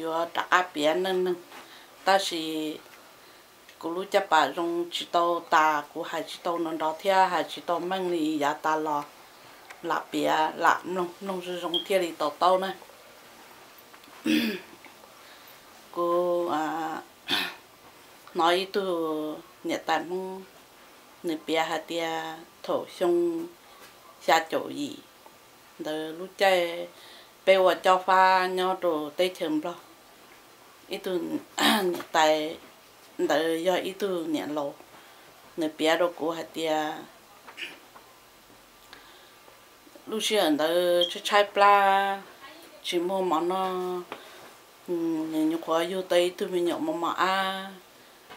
yuav rov qab piav neej neeg, tab sis kuv lub caj pas zoo tsis tau tas, kuv hais tsis tau nrov nrov thiab hais tsis tau meej li yav tas los, lam piav lam mloog mloog zoo zoo thiaj li to taub na. Kuv hnov ib tug niam tais Hmoob, nws piav hais tias thaum xyoo xya caum yim ntawd lub caij peb ua cob fab nyob rau teb chaws Nplog, ib tug niam tais ntawd yog ib tug niam laus, nws piav rau kuv hais tias lub sij hawm ntawd tshaib tshaib plab, tsis muaj mov noj, nws nyuam qhuav yug tau ib tug me nyuam mos mos ab,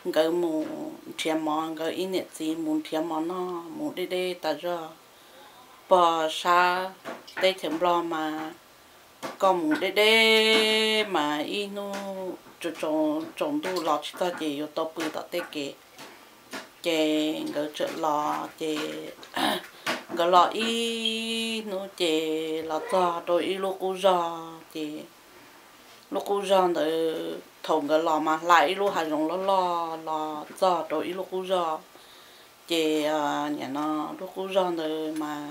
nkawd mus nrhiav mov, nkawd ib niam txiv mus nrhiav mov noj mus deb deb tas zog. Pog sab teb chaws Nplog mas koj mus deb deb mas ib hnub tsaus ntuj los tsis txog ces yuav tau pw tom tej kev. Ces nkawd txawm los ces nkawd los ib hnub ces los txog rau ib lub qub zog ces lub qub zog ntawd thaum nkawd los mas hla ib lub hav zoov loj loj los txog rau ib lub qub zog. Ces nim no lub qub zog ntawd mas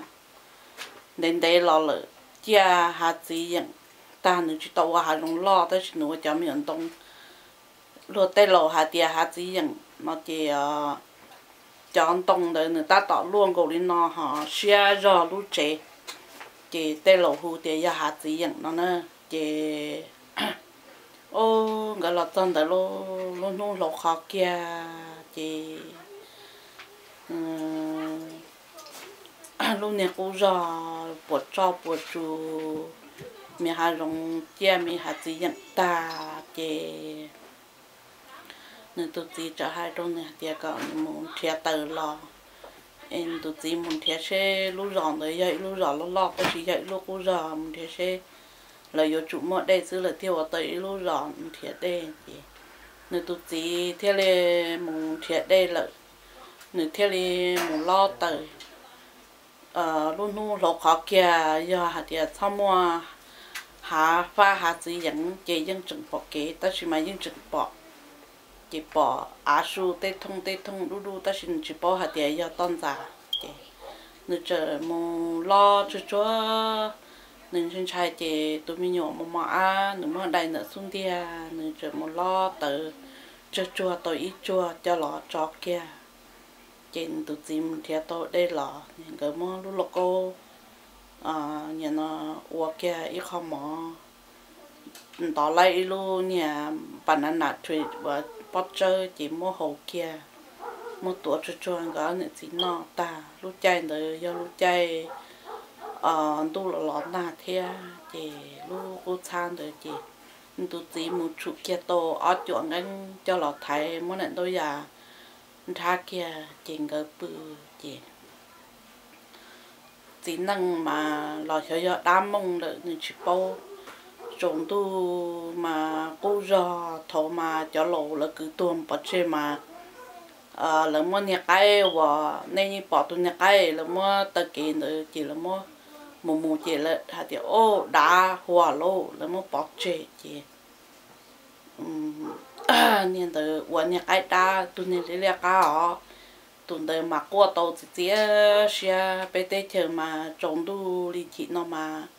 ntev ntev los lawm, ciaj hav txiv yeem tag, nws tsis tau ua hav zoov loj tab sis nws ua cov me nyuam ntoo, luag tej laus hais tias hav txiv yeem no ces cov ntoo ntawd nws tab tom luaj nkaus li no ho siab zog lub tsev, ces tej laus hu tias yog hav txiv yeem no na. Ces o, nkawd los txog ntawd lub hnub hlauv qhov kiag ces lub niag qub zog puas tsoj puas tsu, me hav zoov ciaj me hav txiv yeem tag ces nws tus txiv txawm hais rau nws hais tias kom nws mus nrhiav taws los. Es nws tus txiv mus nrhiav seb lub zos ntawd yog ib lub zos loj loj tab sis yog ib lub qub zog, mus nrhiav seb lawv yuav tsum muaj dej xwb lawv thiaj ua tau ib lub zos nrhiav dej. Ces nws tus txiv thiaj li mus nrhiav dej lawm, nws thiaj li mus lob taws. Lub hnub hlauv qhov kiag yog hais tias txhob muaj hav fab hav txiv yeem ces yeej tseem pom kev tab sis mas yeej tseem pom, ces pom av su tej thooj tej thooj dub dub tab sis nws tsis paub hais tias yog toj ntxas. Ces nws txawm mus lob tsuag tsuag, nws ntshai ntshai ces tus me nyuam mos mos ab nws muab dai ntawm xub ntiag, nws txawm mus lob taws tsuag tsuag tau ib tsuag coj los tso kiag. Ces nws tus txiv mus nrhiav tau dej los nkawd muab lub lauj kaub nim no ua kiag ib qho mov, ntov laib ib lub niag banana tree uas pob tsawb ces muab hau kiag, muab tuav tsuag tsuag nkawd niam txiv noj tag. Lub caij ntawd yog lub caij ntuj los los nag thiab ces lub qub txhab ntawd ces nws tus txiv mus tshum kiag tau ob cuam nqeeb coj los thaiv muab daim ntaub yas nrhab kiag ces nkawd pw. Ces txiv neej mas los xyov yog dab mooj lawm nws tsis paub. Tsaus ntuj mas qub zog thaum mas cov laus lawv kwv tuag pov tseg mas lawv muab niag qaib uas nej yeej pom tus niag qaib lawv muab taw kev ntawd ces lawv muab mus mus ces lawv hais tias o, dav huam lauj, lawv muab pov tseg ces niag ntawd ua niag qaib dab tus niag liab liab qab os. Tus ntawd mas quaj tau txiv txiav siab, peb teb chaws mas tsaus ntuj li chim no mas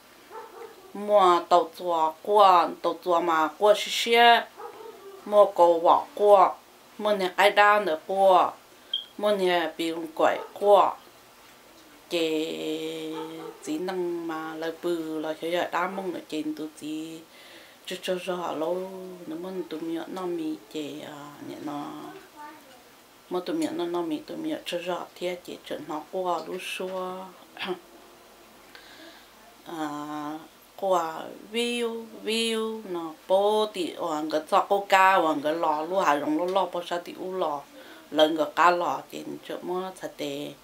muaj tau txuas quaj, tau txuas mas quaj siab siab, muaj kaus vom quaj, muaj niag qaib dab ntawd quaj, muaj niag pis kuaim quaj. Ces txiv neej mas lawv pw los xyov yog dab mooj lawm ces nws tus txiv tsaug tsaug zog lauj, nws muab nws tus me nyuam noj mis ces nim no muab tus me nyuam noj noj mis tus me nyuam tsaug zog thiab ces tseem hnov quaj lub suab quaj viv viv no puag tim uas nkawd txoj qub kab uas nkawd los lub hav zoov loj loj puag sab tim ub los, lawv nkawd qab los ces nws tseem muab txhais tes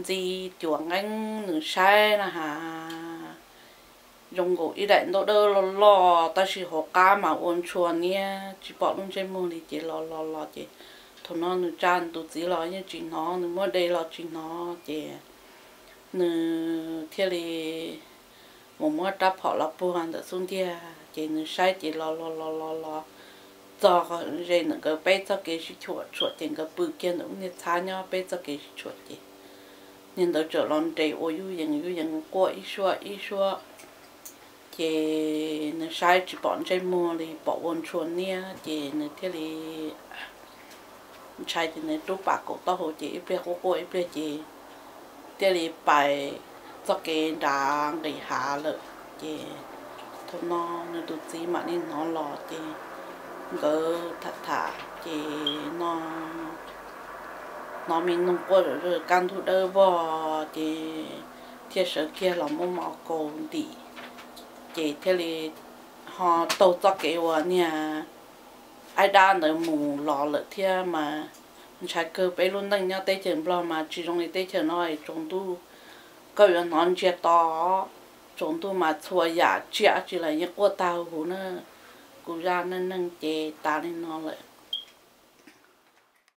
ntxi cuam nqeeb nws saib na has. Zoo nkaus ib daim ntaub dawb loj loj tab sis hauv qab mas ua ntshua niab tsis pom lub ntsej muag li ces los los los ces thaum no nws tsa nws tus txiv los yeej tsis hnov, nws muab de los tsis hnov ces nws thiaj li mus muab rab phom los puag ntawm xub ntiag Ces nws saib ces los los los los los txog ze ntawm nkawd peb txoj kev sib tshuam tshuam ces nkawd pw kiag ntawm lub niag txhab nyob peb txoj kev sib tshuam ces niag ntawd txawm los nres ua yuj yees yuj yees quaj ib suab ib suab. Ces nws saib tsis pom ntsej muag li, pom ua ntshua niab ces nws thiaj li ntshai ces nws rub pam kaum taub hau ces ib pliag quaj quaj ib pliag ces thiaj li pais txoj kev nrad nqis hav lawm. Ces thaum no nws tus txiv mam li hnov los ces nkawd tham tham ces no hnov me noog quaj zom zaws kaj ntug dawb vog ces thiaj sawv kiag los muab mov kaus ntim. Ces thiaj li ho taug txoj kev uas niag aib dab ntawd mus los lawm thiab mas ntshai kawg. Peb lub neej nyob teb chaws Nplog mas tsis zoo li teb chaws no es tsaus ntuj koj yuav hnov ntsiag to, tsaus ntuj mas txhua yam tsiaj tsi los yeej quaj tag huv na. Kuv zaj neej neeg ces tas li no lawm.